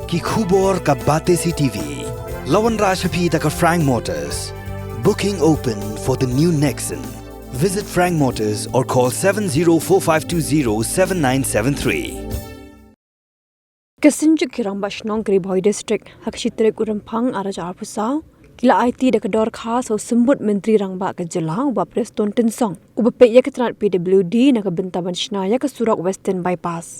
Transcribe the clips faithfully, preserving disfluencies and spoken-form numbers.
Ki khubor ka Batesi T V. La wanrah sha phi da ka Frank Motors. Booking open for the new Nexon. Visit Frank Motors or call seven zero four five two zero seven nine seven three. Ka Synjuk ki Rangbah Shnong ka Ri Bhoi District ha ka shi tarik u Rymphang ar hajar arphew saw ki la aiti da ka dorkhas ha u Symbud Myntri Rangbah ka Jylla u Bah Prestone Tynsong uba peit ïa ka tnat P W D na ka bynta ban shna ïa ka surok Western Bypass.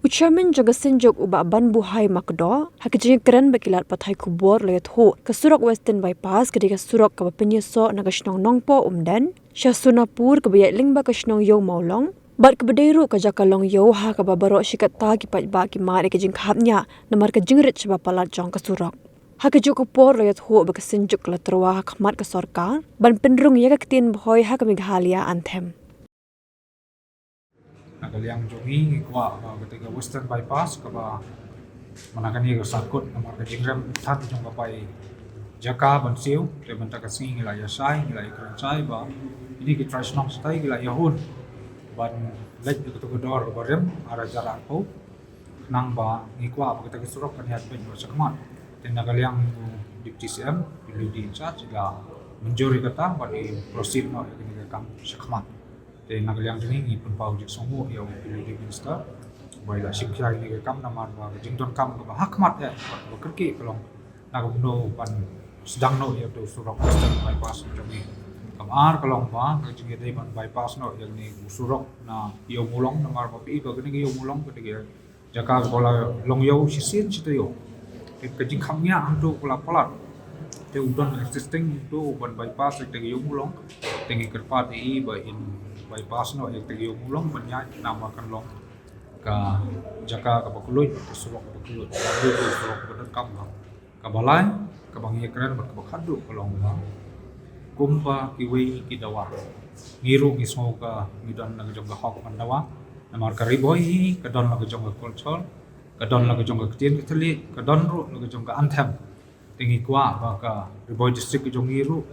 U Chairman jong ka Synjuk u Bah Banbuhai Makdoh ha ka jingïakren bad ki lad pathai khubor la ïathuh ka surok Western Bypass ka dei ka surok kaba pynïasoh na ka shnong Nongpoh Umden sha Sonapur kaba ïaid lyngba ka shnong Ïew Mawlong bad kaba dei ruh ka jaka long ïew ha kaba baroh shi katta ki paidbah ki mad ïa ka jingkhapngiah namar ka jingrit shaba palat jong ka surok. Ha kajuh ka por la ïathuh ba ka Synjuk ka la tyrwa ha khmat ka sorkar ban pynrung ïa ka ktien Bhoi ha ka Meghalaya Anthem. Na ka liang jong ngi ngi kwah ba kata ka Western Bypass kaba mana kane ka sahkut namar ka jingrem thad jong ka bai jaka ban siew, te mynta ka sngi ngi la ïa shai, ngi la ïa kren shai ba kine ki trai shnong shatai ki la ïa hun ban leit da kata ka dor kaba rim ar hajar arphew. Nang ba ngi kwah ba kata ka surok kan ïa beit shakhmat. Te na ka liang u Deputy C M, Deputy in charge la mynjur ïa kata ba ngi proceed noh ïa kane ka kam shakhmat. Te na ka liang jong ngi ngi pynpaw jingsngewnguh ïa u Deputy Minister ba i la shim khia ïa kane ka kam namar ba ka jingdonkam kaba hakhmat eh ba kyrkieh ka long na ka bynta ban sdang noh ïa u surok Western Bypass jong ngi. Kaba ar ka long ba ka jingïadei ban bypass noh ïa kane u surok na Ïew Mawlong namar ba phi i ba kane ka Ïew Mawlong ka dei ka jaka kaba la long ïew shisien shi taïew. Te ka jingkhapngiah hangto ka la palat. Te u don existing hangto ban bypass ïa kata ka Ïew Mawlong. Te ngi kyrpad ïa i ba in bypass noh ïa kata ka Ïew Mawlong ban ïaid namar kan long ka jaka kaba kylluid, ka surok kaba kylluid. Ka surok kaba donkam lang. Kaba lai, kaba ngi ïakren bad kaba khatduh ka long ba kumba kiwei ki dawa, ngi ruh ngi sngew ka ngi don la ka jong ka hok ban dawa. Namar ka Ri Bhoi hi ka don la ka jong ka culture, ka don la ka jong ka ktien ka thylliej, ka don ruh la ka jong ka anthem. Te ngi kwah ba ka Ri Bhoi District ka jong ngi ruh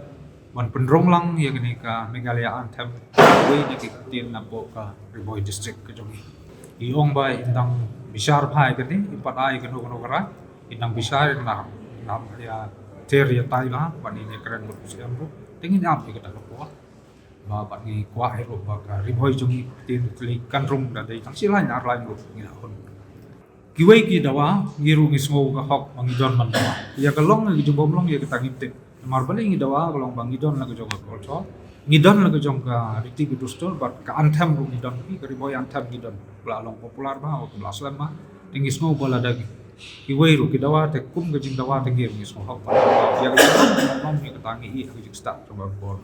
ban pynrung lang ïa kane ka Meghalaya Anthem, wei na ki ktien napoh ka Ri Bhoi District ka jong ngi. I ong ba in dang bishar bha ïa kane, i pat ai kano kano ka rai, in dang bishar, in dang ïa ter ïa tai bha ban in ïa kren bad u C M ruh. Te ngin ap ïa kata ka por. Ba bad ngi kwah hi ruh ba ka Ri Bhoi jong ngi ktien ka thylliej kan rung da dei tang shi lain ar lain ruh ngi la hun. Kiwei ki dawa, ngi ruh ngi sngew ka hok ba ngi don ban dawa. Ïa ka long ïa ka jingbym long ïa kata ngim tip. Namar balei ngi dawa ka long ba ngi don la ka jong ka culture, ngi don la ka jong ka riti ka dustur bad ka anthem ruh ngi don, ka Ri Bhoi Anthem ngi don. Ka la long popular bha, ka la slem bha. Te ngi sngew ba lada kiwei ruh ki dawa te kum ka jingdawa te ngi ruh ngi sngew hok ba ïa ka jingbym long ïa kata ngi ïa ka jingstad jong ka por.